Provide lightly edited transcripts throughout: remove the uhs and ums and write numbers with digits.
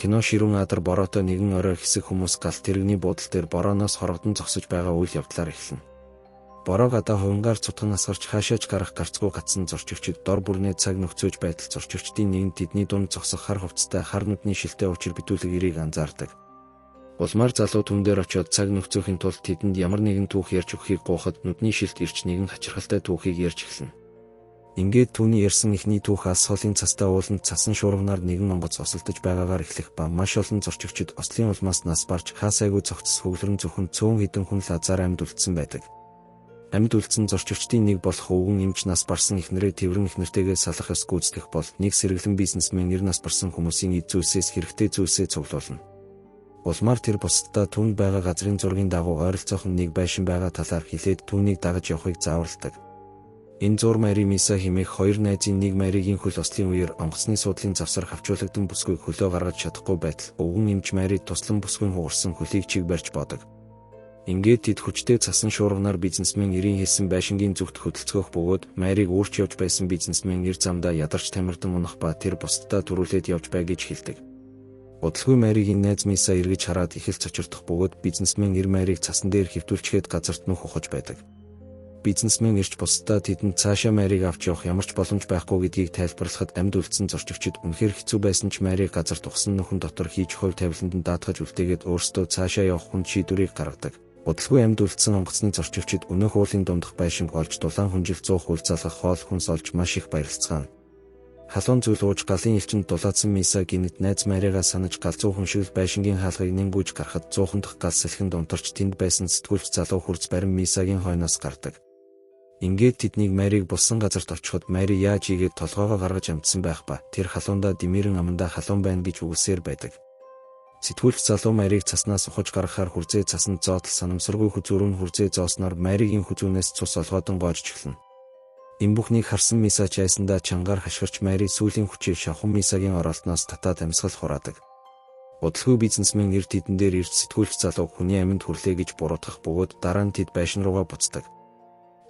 Кино ширүүн адар бороотой нэгэн орой хэсэг хүмүүс галт тэрэгний буудал дээр борооноос хорогдон зогсож байгаа үйл явдлаар эхэлнэ. Бороо гадаа хувингаар цутган асгарч хаашаач гарах гарцгүй гацсан зорчигчид дор бүрнээ цаг нөхцөөж байтал зорчигчдын нэгэн тэдний дунд зогсох хар хувцастай хар нүдний шилтэй учир битүүлэг эрийг анзаардаг. Улмаар залуу түн дээр очиод цаг нөхцөөхийн тулд тэдэнд ямар нэгэн түүх ярьж өгөхийг гуйхад нүдний шилт ирч нэгэн хачирхалтай түүхийг ярьж эхэлнэ. Ингээд түүний ярьсан эхний түүх алс холын цастай ууланд цасан шуурганаар нэгэн онгоц осолдож байгаагаар эхлэх ба маш олон зорчигчид ослын улмаас нас барж хаа сайгүй зогцс хөглөрөн зөвхөн цөөн хэдэн хүн л азаар амьд үлдсэн байдаг. Амьд үлдсэн зорчигчдын нэг болох өвгөн эмч нас барсан эхнэрээ тэврэн эхнэртэйгээ салах ёс гүйцэтгэх бол нэг сэргэлэн бизнесмен нэр нас барсан хүмүүсийн эд зүйлсээс хэрэгтэй зүйлсээ цуглуулна. Улмаар тэр бусдаа түүнд байгаа газрын зургийн дагуу ойролцоох нь нэг байшин байгаа талаар хэлээд түүнийг дагаж явахыг зааварладаг. Энэ зур Мари Миса хэмээх хоёр найзын нэг Маригийн хөл ослын үеэр онгоцны суудлын завсар хавчуулагдсан бүсгүйг хөлөө гаргаж чадахгүй байтал өвгөн эмч Мари туслан бүсгүйн хугарсан хөлийг чиг барьж бодог. Ингээд тэд хүчтэй цасан шуурганаар бизнесмен эрийн хэлсэн байшингийн зүгт хөдөлцөөх бөгөөд Марийг үүрч явж байсан бизнесмен эр замдаа ядарч тамирдан унах ба тэр бусдаа түрүүлээд явж бай гэж хэлдэг. Удалгүй Маригийн найз Миса эргэж хараад их л цочирдох бөгөөд бизнесмен эр Марийг цасан дээр хэвтүүлчихэд газарт нүх ухаж байдаг. Бизнесмен ирч бусдаа тэдэнд цаашаа Марийг авч явах ямар ч боломж байхгүй гэдгийг тайлбарлахад амьд үлдсэн зорчигчид үнэхээр хэцүү байсан ч Марийг газарт ухсан нөхөн дотор хийж хувь тавиланд нь даатгаж үлдээгээд өөрсдөө цаашаа явах хүн шийдвэрийг гаргадаг. Удалгүй амьд үлдсэн онгоцны зорчигчид өнөөх уулын дундах байшинг олж дулаан хүнжил 100 хөл залгах хоол хүнс олж маш их баярлцгаана. Халуун зүйл ууж галын элчинд дулаацсан Миса гинэт найз Маригаа санаж галзуу хүн шиг л байшингийн хаалгыг нэнгүүж гарахад 100 дахь гал салхинд унтарч тэнд байсан сэтгүүлч залуу хурц барин Мисагийн хойноос гардаг. Ингээд тэднийг Марийг булсан газарт очиход Мари яаж ийгээд толгоогоо гаргаж амжсан байх ба тэр халуундаа димирэн амандаа халуун байна гэж үгэлсээр байдаг. Сэтгүүлч залуу Марийг цаснаас ухаж гаргахаар хүрзээ цасанд зоотол санамсаргүй хүзүүр нь хүрзээ зоосноор Маригийн хүзүүнээс цус олгоодон гоожж эхэлнэ. Энэ бүхнийг харсан Миса ч айсандаа чангаар хашгирч Мари сүүлийн хүчээр шавхан Мисагийн оролтноос татаад амьсгал хураадаг. Удалгүй бизнесмен эр тэдэн дээр ирж сэтгүүлч залуу хүний амьд хүрлээ гэж буруутгах бөгөөд дараа нь тэд байшин руугаа буцдаг.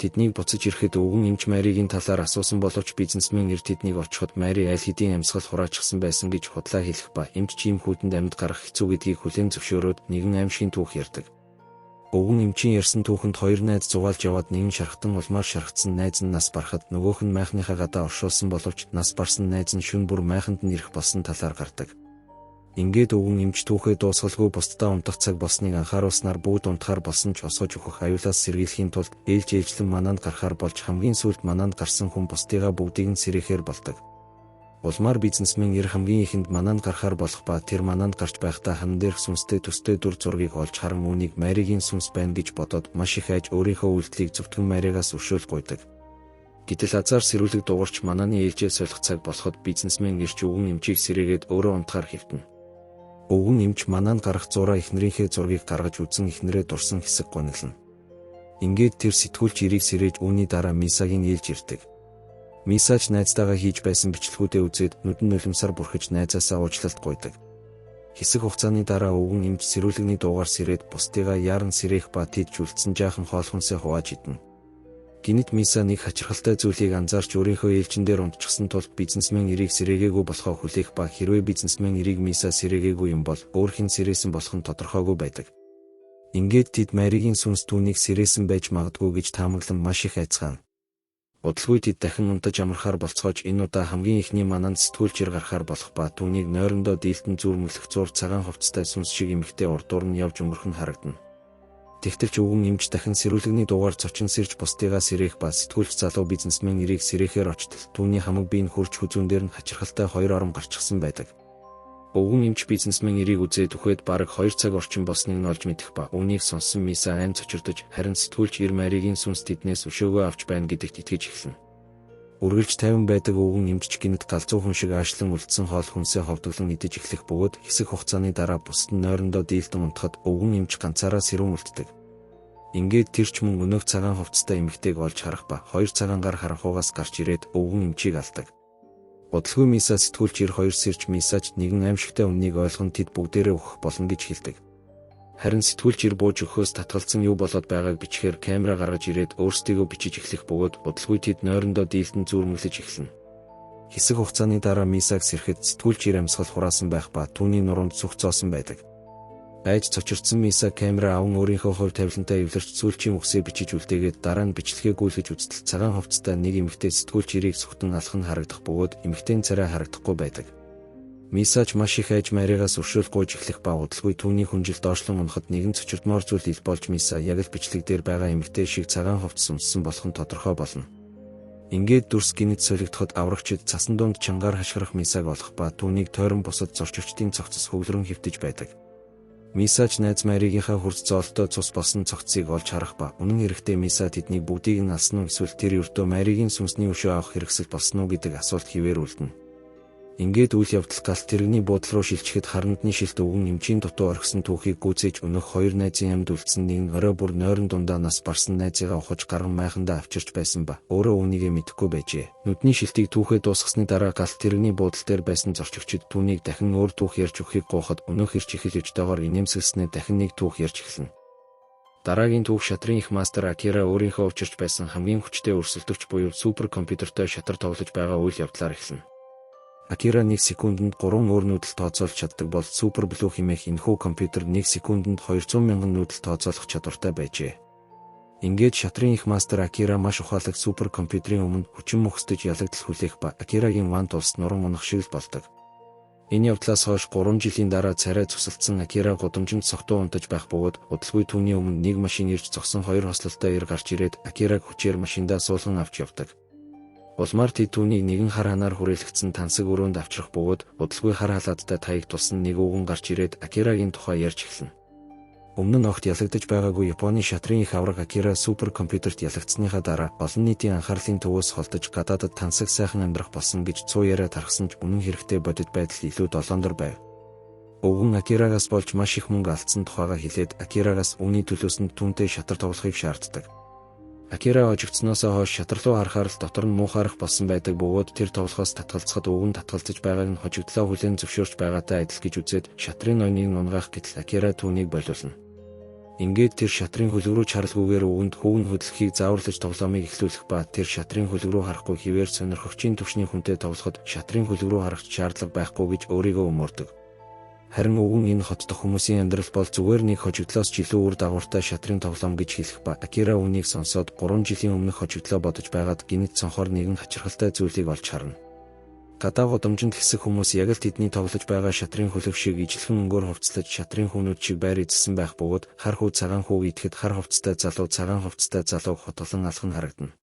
Тэднийг буцаж ирэхэд өвгөн эмч Маригийн талаар асуусан боловч бизнесмен эр тэднийг очиход Мари аль хэдийн амьсгал хураачихсан байсан гэж худлаа хэлэх ба эмч ийм хүдэнд амьд гарах хэцүү гэдгийг хүлээн зөвшөөрөөд нэгэн аимшигын түүх ярьдаг. Өвгөн эмчийн ярьсан түүхэнд хоёр найз зугаалж яваад нэгэн шархтан улмаар шархтсан найз нь нас барахад нөгөөх нь майхныхаа гадаа оршуулсан боловч нас барсан найз нь шөнө бүр майханд нь ирэх болсон талаар гардаг. Ингээд өвгөн эмч түүхээ дуусгалгүй бусдаа унтах цаг болсныг анхааруулснаар бүгд унтахаар болсон ч осгож өгөх аюулаас сэргийлэхийн тулд ээлж ээлжлэн манаанд гарахаар болж хамгийн сүүлд манаанд гарсан хүн бусдыгаа бүгдийг нь сэрэхээр болдог. Улмаар бизнесмен эр хамгийн ихэнд манаанд гарахаар болох ба тэр манаанд гарч байхдаа хан дээрх сүнстэй төстэй дүр зургийг олж харан үүнийг Маригийн сүнс байна гэж бодоод маш их айж өөрийнхөө үйлдэлийг зөвтгөн Маригаас өршөөл гуйдаг. Гэтэл азар сэрүүлэг дуугарч манааны ээлжээ солих цаг болоход бизнесмен ирч өвгөн эмчийг сэрээгээд өөрөө унтахаар хэвтэнэ. Өвгөн эмч манаанд гарах зураа эхнэрийнхээ зургийг гаргаж үзэн эхнэрээ дурсан хэсэг гуниглана. Ингээд тэр сэтгүүлч эрийг сэрээж үүний дараа Мисагийн ээлж ирдэг. Мисач найзтайгаа хийж байсан бичлэгүүдээ үзээд нүдэн нулимсаар бүрхэж найзаасаа уучлалт гуйдаг. Хэсэг хугацааны дараа өвгөн эмч сэрүүлэгний дуугаар сэрээд бусдыгаа яаран сэрээх ба тэд үлдсэн жаахан хоол хүнсээ хувааж идэнэ. Гинэт Миса нэг хачирхалтай зүйлийг анзаарч өөрийнхөө ээлжин дээр унтчихсан тул бизнесмен эрийг сэрээгээгүй болохоо хүлээх ба хэрвээ бизнесмен эрийг Миса сэрээгээгүй юм бол өөр хэн сэрээсэн болох нь тодорхойгүй байдаг. Ингээд тэд Маригийн сүнс түүнийг сэрээсэн байж магадгүй гэж таамаглан маш их айцгаана. Удалгүй тэд дахин унтаж амрахаар болцоож энэ удаа хамгийн эхний манаанд сэтгүүлч ир гарахаар болох ба түүнийг нойрондоо дийлтэн зүүрмөглөх зур цагаан хувцастай сүнс шиг эмэгтэй урдуур нь явж өнгөрөх нь харагдана. Тэгтэл ч өвгөн эмч дахин сэрүүлэгний дуугаар цочин сэрж бусдыгаа сэрээх ба сэтгүүлч залуу бизнесмен эрийг сэрэхээр очтол түүний хамаг бие нь хурж хүзүүн дээр нь хачирхалтай хоёр ором гарчихсан байдаг. Өвгөн эмч бизнесмен эрийг үзээд үхээд бараг 2 цаг орчим болсныг нь олж мэдэх ба үүнийг сонссон Миса айн цочирдож харин сэтгүүлч эр Маригийн сүнс тэднээс өшөөгөө авч байна гэдэгт итгэж эхэлнэ. Үргэлж тайван байдаг өвгөн эмч гинэт галзуу хүн шиг аашлан үлдсэн хоол хүнсээ ховдоглон идэж эхлэх бөгөөд хэсэг хугацааны дараа бусад нь нойрондоо дийлдэн унтахад өвгөн эмч ганцаараа сэрүүн үлддэг. Ингээд тэр ч мөн өнөөх цагаан хувцастай эмэгтэйг олж харах ба хоёр цагаан гар харанхугаас гарч ирээд өвгөн эмчийг алдаг. Удалгүй Миса сэтгүүлч эр хоёр сэрж Мисач нэгэн аимшигтай үннийг ойлгон тэд бүгдээрээ өгөх болно гэж хэлдэг. Харин сэтгүүлч эр бууж өгөхөөс татгалзсан юу болоод байгааг бичгээр камера гаргаж ирээд өөрсдийгөө бичиж эхлэх бөгөөд удалгүй тэд нойрондоо дийлдэн зүүрмэглэж эхэлнэ. Хэсэг хугацааны дараа Мисаг сэрэхэд сэтгүүлч ир амьсгал хураасан байх ба түүний нуруунд сүх зоосон байдаг. Айж цочирдсан Миса камера аван өөрийнхөө хувь тавилантай эвлэрч сүүлчийн үгсээ бичиж үлдээгээд дараа нь бичлэгээ гүйлгэж үзтэл цагаан хувцастай нэг эмэгтэй сэтгүүлч ирийг сүхтэн алах нь харагдах бөгөөд эмэгтэйн царай харагдахгүй байдаг. Мисач маш их айж Маригаас өршөөл гуйж эхлэх ба удалгүй түүний хүнжил доошлон унахад нэгэн цочирдмоор зүйл ил болж Миса яг л бичлэг дээр байгаа эмэгтэй шиг цагаан хувцас өмссөн болох нь тодорхой болно. Ингээд дүрс гинэт солигдоход аврагчид цасан дунд чангаар хашгирах Мисаг олох ба түүнийг тойрон бусад зорчигчдын цогцос хөглөрөн хэвтэж байдаг. Мисач найз Маригийнхаа хурц зоолтой цус болсон цогцсыг олж харах ба үнэн хэрэгтээ Миса тэднийг бүгдийг нь алсан уу эсвэл тэр ердөө Маригийн сүнсний өшөө авах хэрэгсэл болсон уу гэдэг асуулт хിവэр үлдэнэ. Ингээд үйл явдал галт тэрэгний буудлын руу шилжихэд харандны шилт өвгөн эмчийн дутуу орхисон түүхийг гүйцээж өнөөх хоёр найзын амьд үлдсэн нэг нь орой бүр нойрон дундаа нас барсан найзыгаа ухаж гарган майхандаа авчирч байсан ба өөрөө үүнийгээ мэдэхгүй байжээ. Нүдний шилтийг түүхээ дуусгасны дараа галт тэрэгний буудал дээр байсан зорчигчид түүнийг дахин өөр түүх ярьж өгөхийг гуйхад өнөөх ирч эхэл өжтэйгээр инээмсэглэснээр дахин нэг түүх ярьж эхэлнэ. Дараагийн түүх шатрын их мастер Акира өөрийнхөө учирч байсан хамгийн хүчтэй өрсөлдөгч буюу супер компьютертой шатар тоглож байгаа үйл явдлаар эхэлнэ. Акира 1 секундэнд 3 өөр нүүдэл тооцоолж чаддаг бол Super Blue хэмээх энэхүү компьютер 1 секундэнд 200 мянган нүүдэл тооцоолох чадвартай байжээ. Ингээд шатрын их мастер Акира маш ухаалаг супер компьютерийн өмнө хүчин мөхсдөж ялагдал хүлээх ба Акирагийн вант улс нуран унах шиг л болдог. Энэ явдлаас хойш 3 жилийн дараа царай цусалдсан Акира гудамжинд согтуу унтаж байх бөгөөд удалгүй түүний өмнө нэг машин ирж зогсон хоёр хослолтой эр гарч ирээд Акираг хүчээр машиндаа суулган авч явдаг. Улмаар тэд түүнийг нэгэн хар ханаар хүрээлэгдсэн тансаг өрөөнд авчрах бөгөөд удалгүй хар халаадтай таяг тулсан нэг өвгөн гарч ирээд Акирагийн тухай ярьж эхэлнэ. Өмнө нь огт ялагдаж байгаагүй Японы шатрын их авраг Акира супер компьютерт ялагдсаныхаа дараа олон нийтийн анхаарлын төвөөс холдож гадаадад тансаг сайхан амьдрах болсон гэж цуу яриа тархсан ч үнэн хэрэгтээ бодит байдал илүү долоондор байв. Өвгөн Акирагаас болж маш их мөнгө алдсан тухайгаа хэлээд Акирагаас үүний төлөөс нь түүнтэй шатар тоглохыг шаарддаг. Акира ожигдсноосоо хойш шатар руу харахаар л дотор нь муухайрах болсон байдаг бөгөөд тэр тоглохоос татгалзахад өвгөн татгалзаж байгааг нь хожигдлоо хүлээн зөвшөөрч байгаатай адил гэж үзээд шатрын ноёныг нунгаах гэтэл Акира түүнийг болиулна. Ингээд тэр шатрын хөлөг рүү чарлгүйгээр өвгөнд хүүг нь хөдлөхийг зааварлаж тоглоомыг эхлүүлэх ба тэр шатрын хөлөг рүү харахгүй хിവэр сонирхогчийн түвшний хүнтэй тоглоход шатрын хөлөг рүү харах шаардлага байхгүй гэж өөрийгөө өмөрдөг. Харин өвгөн энэ хот дахь хүмүүсийн амьдрал бол зүгээр нэг хожигдлоос ч илүү үр дагавартай шатрын тоглоом гэж хэлэх ба Акира үүнийг сонсоод 3 жилийн өмнөх хожигдлоо бодож байгаад гинэт цонхоор нэгэн хачирхалтай зүйлийг олж харна. Гадаа гудамжинд хэсэг хүмүүс яг л тэдний тоглож байгаа шатрын хөлөг шиг ижилхэн өнгөөр хувцлаж шатрын хүүнүүд шиг байр эзэлсэн байх бөгөөд хар хүү цагаан хүүг идэхэд хар хувцастай залуу цагаан хувцастай залууг хотголон алах нь харагдана.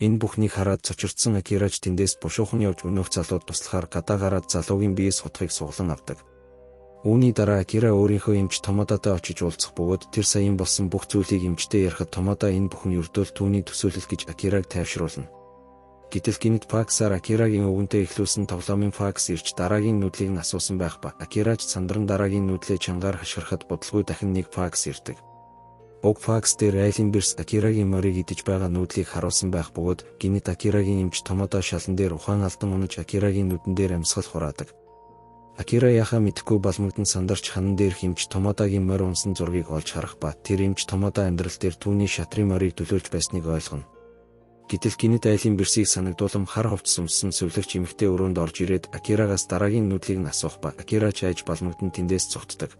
Энэ бүхнийг хараад цочирдсан Акирач тэндээс бушуухан явж өнөөх залууд туслахаар гадаа гараад залуугийн биес хутгийг суглан авдаг. Үүний дараа Акира өөрийнхөө эмч Томодатай очиж уулзах бөгөөд тэр саяын болсон бүх зүйлийг эмчтэй ярихад Томода энэ бүхэн ердөөл түүний төсөөлөл гэж Акираг тайвшруулна. Гэтэл гинэт факсаар Акирагийн өвгөнтэй эхлүүлсэн тоглоомын факс ирж дараагийн нүдлийг нь асуусан байх ба Акирач сандран дараагийн нүдлээ чангаар хашгирахад бодлогогүй дахин нэг факс ирдэг. Уг факс дээр айлын бэрс Акирагийн морийг идэж байгаа нүүдлийг харуулсан байх бөгөөд гинэт Акирагийн эмч Томода шалан дээр ухаан алдан унаж Акирагийн нүдэн дээр амьсгал хураадаг. Акира яхаа мэдэхгүй балмагдан сандарч ханан дээрх эмч Томодагийн морь унсан зургийг олж харах ба тэр эмч Томода амьдрал дээр түүний шатрын морийг төлөөлж байсныг ойлгоно. Гэтэл гинэт айлын бэрсийг санагдуулан хар хувцас өмссөн сувилагч эмэгтэй өрөөнд орж ирээд Акирагаас дараагийн нүдлийг нь асуух ба Акира ч айж балмагдан тэндээс цугтдаг.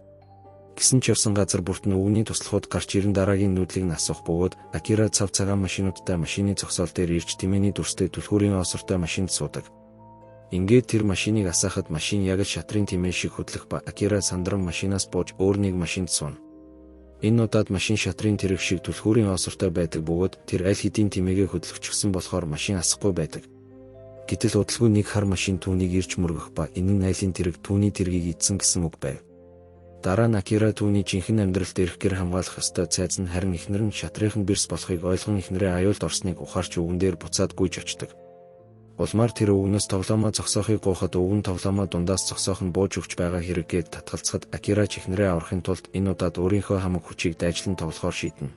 Гэсэн ч явсан газар бүрт нь өвгөний туслахуд гарч ирэн дараагийн нүдлийг нь асуух бөгөөд Акира цав цагаан машинуудтай машины зогсоол дээр ирж тэмээний дүрстэй түлхүүрийн осортой машинд суудаг. Ингээд тэр машиныг асаахад машин яг л шатрын тэмээ шиг хөдлөх ба Акира сандран машинаас бууж өөр нэг машинд сууна. Энэ удаад машин шатрын тэрэг шиг түлхүүрийн осортой байдаг бөгөөд тэр аль хэдийн тэмээгээ хөдлөгчсөн болохоор машин асахгүй байдаг. Гэтэл удалгүй нэг хар машин түүнийг ирж мөргөх ба энэ нь айлын тэрэг түүний тэргийг идсэн гэсэн үг байв. Дараа нь Акира түүний жинхэнэ амьдралд ирэх гэр хамгаалах ёстой цайз нь харин эхнэр нь шатрынх нь бэрс болохыг ойлгон эхнэрээ аюулд орсныг ухаарч өвгөн дээр буцаад гүйж очдог. Улмаар тэр өвгөнөөс тоглоомоо зогсоохыг гуйхад өвгөн тоглоомоо дундаас зогсоох нь бууж өгч байгаа хэрэг гээд татгалзахад Акира ч эхнэрээ аврахын тулд энэ удаад өөрийнхөө хамаг хүчийг дайжлан тоглохоор шийднэ.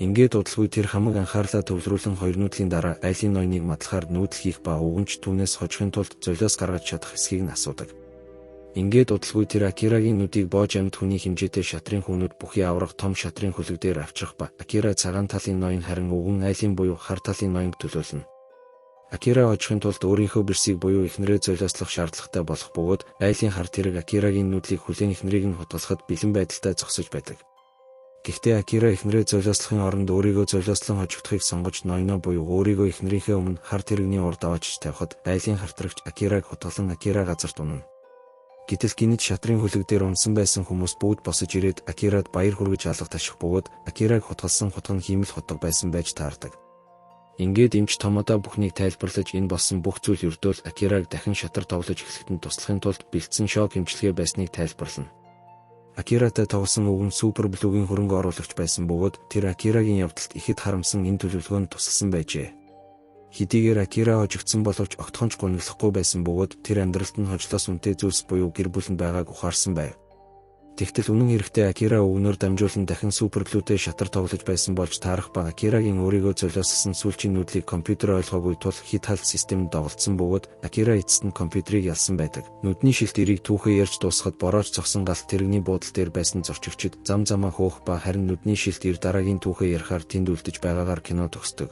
Ингээд удалгүй тэр хамаг анхаарлаа төвлөрүүлэн хоёр нүүдлийн дараа айлын ноёныг мадлахаар нүүдэл хийх ба өвгөн ч түүнээс хожихын тулд золиос гаргаж чадах эсхийг нь асуудаг. Ингээд удалгүй тэр Акирагийн нүдийг боож амьд хүний хэмжээтэй шатрын хүүнүүд бүхий авраг том шатрын хөлөг дээр авчрах ба Акира цагаан талын ноён харин өвгөн айлын буюу хар талын ноёнг төлөөлнө. Акира хожихын тулд өөрийнхөө бэрсийг буюу эхнэрээ золиослох шаардлагатай болох бөгөөд айлын харт хэрэг Акирагийн нүүдлийг хүлээн эхнэрийг нь хутгалахад бэлэн байдалтай зогсож байдаг. Гэхдээ Акира эхнэрээ золиослохын оронд өөрийгөө золиослон хожигдохыг сонгож Ноёно буюу өөрийгөө эхнэрийнхээ өмнө харт хэрэгний урд аваачиж тавихад айлын хартрагч Акираг хутгалан Акира газарт унана. Гэтэл гинэт шатрын хөлөг дээр унсан байсан хүмүүс бүгд босож ирээд Акирад баяр хүргэж алга таших бөгөөд Акираг хутгалсан хутга нь хиймэл хутга байсан байж таардаг. Ингээд эмч Томода бүхнийг тайлбарлаж энэ болсон бүх зүйл ердөөл Акираг дахин шатар тоглож эхлэхэд нь туслахын тулд бэлдсэн шок эмчилгээ байсныг тайлбарлана. Акиратай тоглосон өвгөн Супер Блүгийн хөрөнгө оруулагч байсан бөгөөд тэр Акирагийн явдалд ихэд харамсан энэ төлөвлөгөөнд тусалсан байжээ. Хэдийгээр Акира хожигдсон боловч огтхон ч гуниглахгүй байсан бөгөөд тэр амьдралд нь хожлоос үнэтэй зүйлс буюу гэр бүл нь байгааг ухаарсан байв. Тэгтэл үнэн хэрэгтээ Акира өвгөнөөр дамжуулан дахин Супер Блүтэй шатар тоглож байсан болж таарах ба Акирагийн өөрийгөө золиослсон сүүлчийн нүүдлийг компьютер ойлгоогүй тул хит халт системд доголдсон бөгөөд Акира эцэст нь компьютерийг ялсан байдаг. Нүдний шилт эрийг түүхээ ярьж дуусахад борооч зогсон галт тэрэгний буудал дээр байсан зорчигчид зам замаа хөөх ба харин нүдний шилт эр дараагийн түүхээ ярихаар тэнд үлдэж байгаагаар кино төгсдөг.